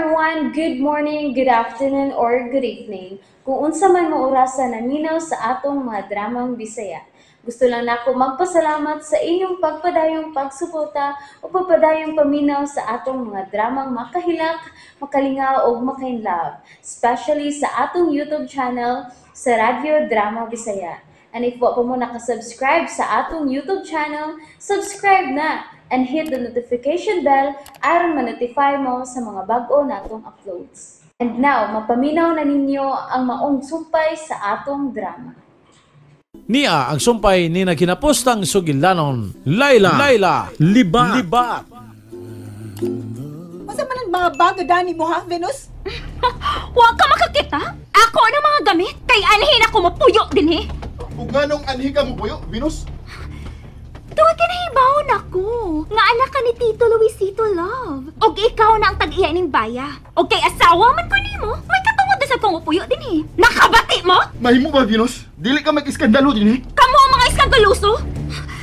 Everyone! Good morning, good afternoon, or good evening. Kung unsa man mo orasa naminaw sa atong mga dramang Bisaya. Gusto lang nako magpasalamat sa inyong pagpadayong pagsuporta o pagpadayong paminaw sa atong mga dramang makahilak, makalingaw o makainlove, especially sa atong YouTube channel sa Radyo Drama Bisaya. And if wa pa mo nakasubscribe sa atong YouTube channel, subscribe na and hit the notification bell aron ma-notify mo sa mga bag-o natong uploads. And now, mapaminaw na ninyo ang maong sumpay sa atong drama. Niya ang sumpay ni naghinapostang sugilanon, Laila, Laila, Libat, Libat. Unsa man ang mga bago dani mo ha, Venus? Wa ka makakita? Ako ang mga gamit kay anhin ako mapuyo dinhi. Ug nganong anhi ka mopuyo, Venus? Tuwa kinahibaw nako nga anak ka ni Tito Luisito Love. Og ikaw na ang tag-iya ning baya. Og kay asawa man ko nimo, may katungod na sa kong mupuyo dinhi. Nakabati mo? Mahimo ba, Venus? Dili ka mag-iskandalo dinhi. Kamo ang mga iskandaloso.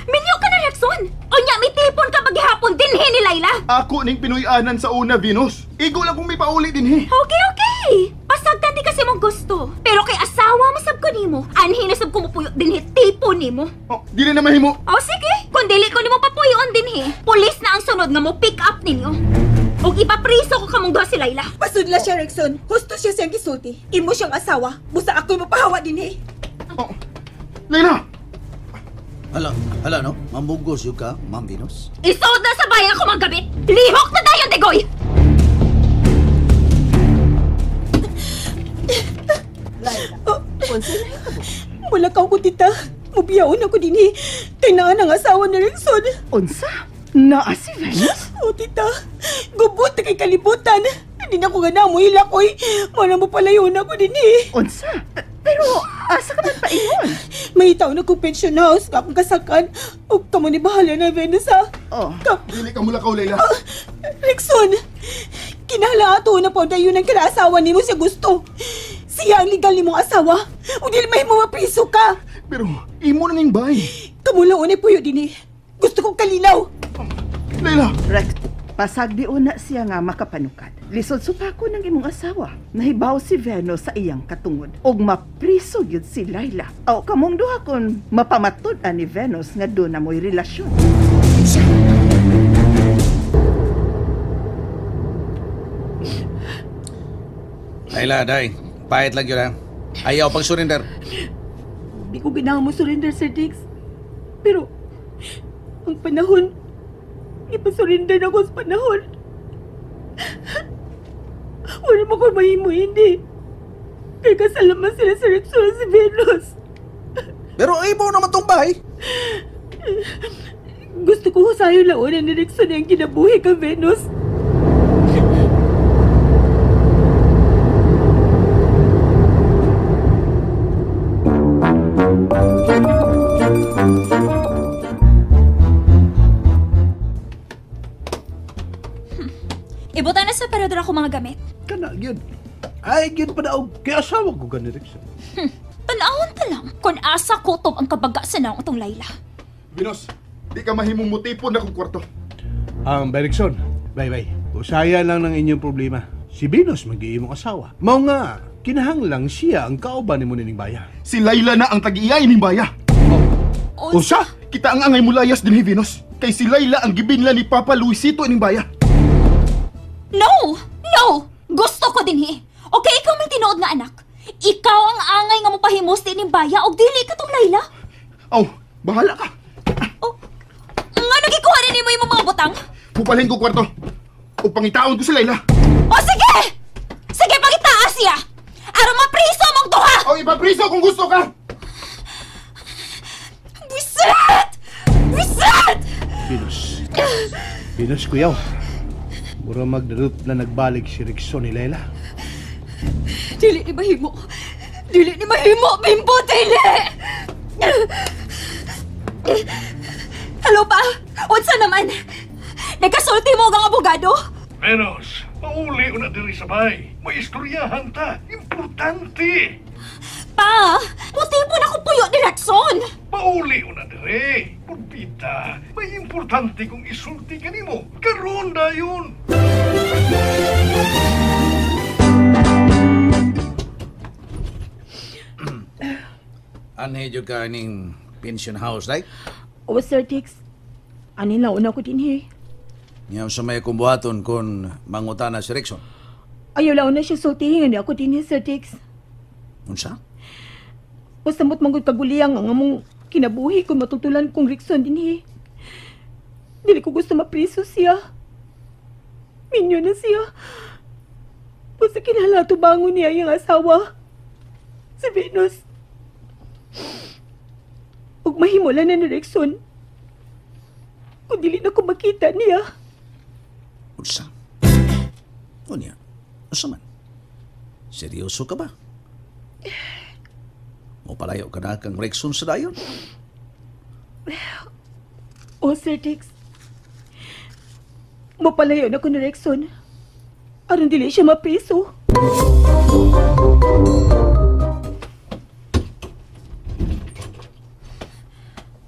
Minyo ka na, Rexon. Unya may tipon ka paghihapon dinhi ni Laila. Ako ning Pinoy-anan sa una, Venus. Igo lang kung may pauli dinhi. Okay, okay. Pasagtan di kasi mong gusto. Pero kay asawa masab ko nimo, anhi na sab ko mupuyo dinhi tipon nimo. Oh, dili na mahimo. O sige, kung dili ko nimo papuyoon dinhi, pulis na ang sunod nga mo pick up ninyo. Og ipapriso ko kamong duha si Laila. Pasudla siya, Rexon. Husto siya siyang gisulti. Imo siyang asawa. Busa ako'y mapahawa dinhi. Oh, Laila! Hala, hala no? Mamugos yun ka, Ma'am Venus? Isuod na sa bayan ako mga gabit! Lihok na dayon, Degoy! Laila, unsa na ito? Wala ka ko, tita. Mubiyaon ako dinhi. Kay naa ang asawa ni Rexon. Unsa? Naa si Venus? Oh, tita. Gubot na kay kalibutan. Hindi na ko gana mo hilak, oy. Mana mo palayon ako dinhi. Unsa? Pero asa ka man paingon? May taon na kong pension house, akong kasakan. O kamo ni bahala na, Venus, ha? Oh. Dili ka mula ka, Laila. Rexon, kinahanglan ato na po dayon ang kinaasawa nimo siya gusto. Siya ang legal nimong asawa. O dili mahimo mapriso ka. Pero imo na ning bay. Kamo lang unay puyo dinhi. Gusto kong kalinaw. Laila! Rex, pasagdi una siya nga makapanukad. Lisod supako ng imong asawa. Nahibaw si Venus sa iyang katungod. Og mapriso gyud si Laila. O kamong duha kon mapamatud-an ni Venus nga doon na mo'y relasyon. Laila, day. Pahit lang yun ha. Ayaw pang surrender. Di ko ganahan mo surrender, Sir Diggs. Pero, ang panahon, ipasurrender na ko sa panahon. Wala mo ko mahimo, hindi. Kaya kasalaman sila sa Rexona si Venus. Pero imo naman tong bahay. Gusto ko husayon laonan ni Rexona ang kinabuhi ka, Venus. Ibutan na sa parador ako mga gamit. Kana, yun. Ay, yun pa daog. Kaya asawa ko gani, Rexon. Tanahon ta lang kung asa kutob ang kabaga sa naong itong Laila. Venus, di ka mahimong mutipon na kong kwarto. Ang Bergson, bye-bye. Usaya lang ng inyong problema. Si Venus mag-iimong asawa. Mao nga, kinahanglang siya ang kauban nimo nining baya. Si Laila na ang tag-iyay ning baya. Oh. Usa? Kita ang angay mulayas dinhi, Venus. Kay si Laila ang gibinla ni Papa Luisito ining baya. No! No! Gusto ko dinhi. Okay, ikaw may tinuod nga anak. Ikaw ang angay nga mopahimos din ning baya og dili ka tong Laila. Aw, bahala ka. Oh, nga nagikuha rin nimo imong mga butang? Pupalhin ko kwarto. O pangitaon ko si Laila. O sige! Sige, pangitaas siya! Aron mapriso mong duha! O ipapriso kung gusto ka! Buset! Buset! Venus. Venus, kuyaw. Mura magdarut na nagbalik si Rexon ni Laila. Dili ni mahimo. Dili ni mahimo, Bimbo, dili! Hello pa? Unsa naman? Nagkasulti mo ang abogado? Venus, mauli una diri sa bay. May istoryahan ta. Importante. Pa, puti po na ko puyo ni Rexon. Mauli una diri. Purbita, may importante kong isulti kanimo. Karon dayon. Anhi jud ka ning pension house, right? O, Sir Tix. Ani laon ako dinhi. Nya sa may akong buhaton kung mangutana si Rickson. Ayaw laon na siya sultihin nga ni ako dinhi, Sir Tix. Unsa? Basta mo't manggod kaguliyang ang among kinabuhi kung matutulan kong Rickson dinhi. Dili ko gusto mapriso siya. Minyo na siya. Basta kinahanglan tubangon niya iyang asawa. Si Venus. Ug mahimo lang na ni Rickson. Kung dili na ko makita niya. Unsa? Unya, unsa man? Seryoso ka ba? Mopalayo ka na kang Rickson sa dayon? Oh, Sir Tix. Mopalayo na ko ni Rickson. Aron dili siya mapriso.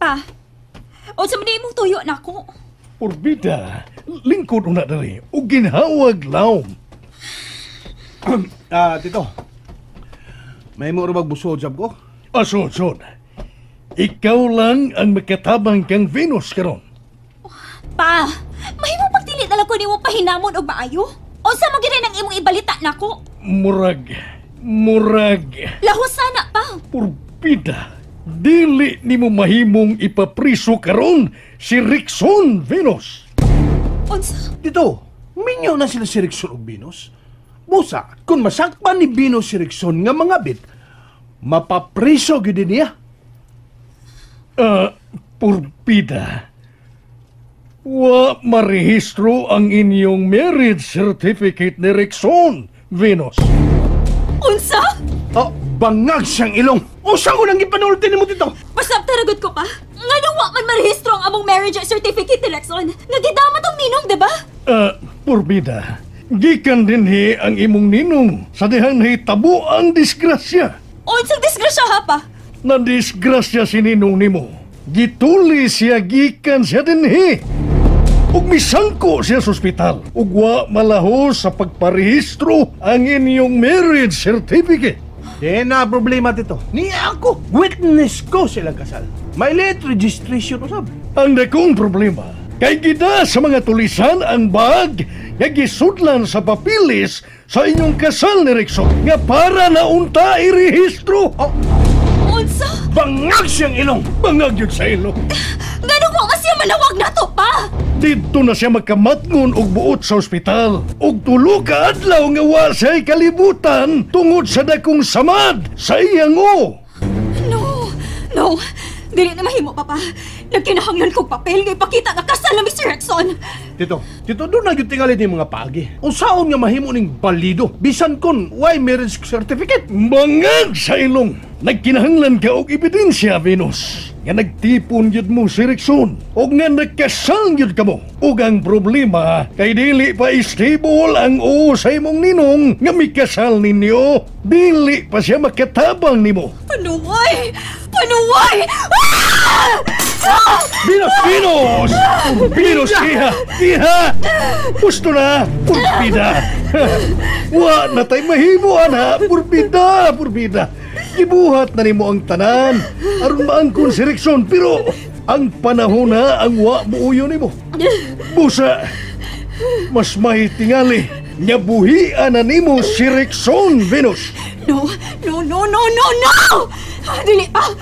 Pa, unsa man imong tuyo nako? Orbita, lingkod una diri ug ginhawag lawom. Tito. May mo ra magbusod sab ko? Asod, sod. Ikaw lang ang makatabang kang Venus karon. Pa, mahimo pagdili na lang ko nimo pahinamon og maayo. Unsa man gyud ang imong ibalita nako? Murag. Lahos sana pa. Orbita, dili nimo mahimong ipapriso karon si Rickson, Venus. Unsa? Tito, minyo na sila si Rickson og Venus. Busa, kung masakpan ni Venus si Rickson nga mga bit, mapapriso gyud niya. Purbida. Wa marehistro ang inyong marriage certificate ni Rickson, Venus. Unsa? Oh, bangag siyang ilong. Unsa ko nang gipanulti nimo, Tito? Pasabtaragot ko pa. Ngano wa man marehistro ang among marriage certificate ni Rickson? Nagidama tong ninong, di ba? Purbida. Gikan dinhi ang imong ninong sa dihang nahitabo ang disgrasya. Unsang disgrasya ha pa? Nadisgrasya si ninong nimo. Gituli siya gikan siya dinhi. Ug misangko siya sa ospital. Ug wa malahos sa pagparehistro ang inyong marriage certificate. Di na problema, Tito. Ni ako, witness ko silang kasal. May late registration usab. Ang dakong problema, kay gida sa mga tulisan ang bag nga gisudlan sa papilis sa inyong kasal ni Rickson nga para na unta irehistro. Oh. Unsa? Bangag siyang ilong! Bangag yun sa ilong! Ngano wa man siya manawag nato pa? Dito na siya magkamatngon og buot sa ospital. Og tulo ka adlaw nga wa siya'y kalibutan tungod sa dakong samad sa iyang o. No! No! Dili na mahimo, Papa. Nagkinahanglan kog papel nga ipakita nga kasal na Mr. Rickson. Tito, doon na gyud tingali ni mga paagi. Unsaon nga mahimo ning balido? Bisan kon why marriage certificate? Bangag sa ilong. Nagkinahanglan ka og ebidensya, Venus. Nga nagtipon gyud mo si Rickson og nga nagkasal gyud kamo. Ug ang problema kay dili pa stable ang oo sa imong ninong nga mikasal ninyo. Dili pa siya makatabang nimo. Panuway! Panuway! Ah! Ah! Venus! Venus! Venus, iha! Iha! Gusto na! Purbida! Wa na tay mahimo, ana! Purbida! Purbida! Gibuhat na nimo ang tanan aron maangkon si Rickson, pero ang panahon na ang wa muuyo nimo. Busa, mas mahitingali nga buhian na nimo si Rickson, Venus. No! No, no, no, no, no! Dili pa!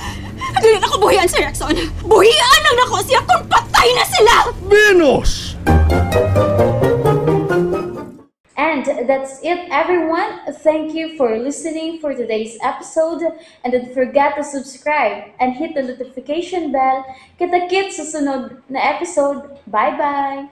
Dili na ko buhian si Rickson! Buhian lang nako siya kung patay na sila! Venus! And that's it, everyone. Thank you for listening for today's episode. And don't forget to subscribe and hit the notification bell. Kita-kits sa sunod na episode. Bye-bye!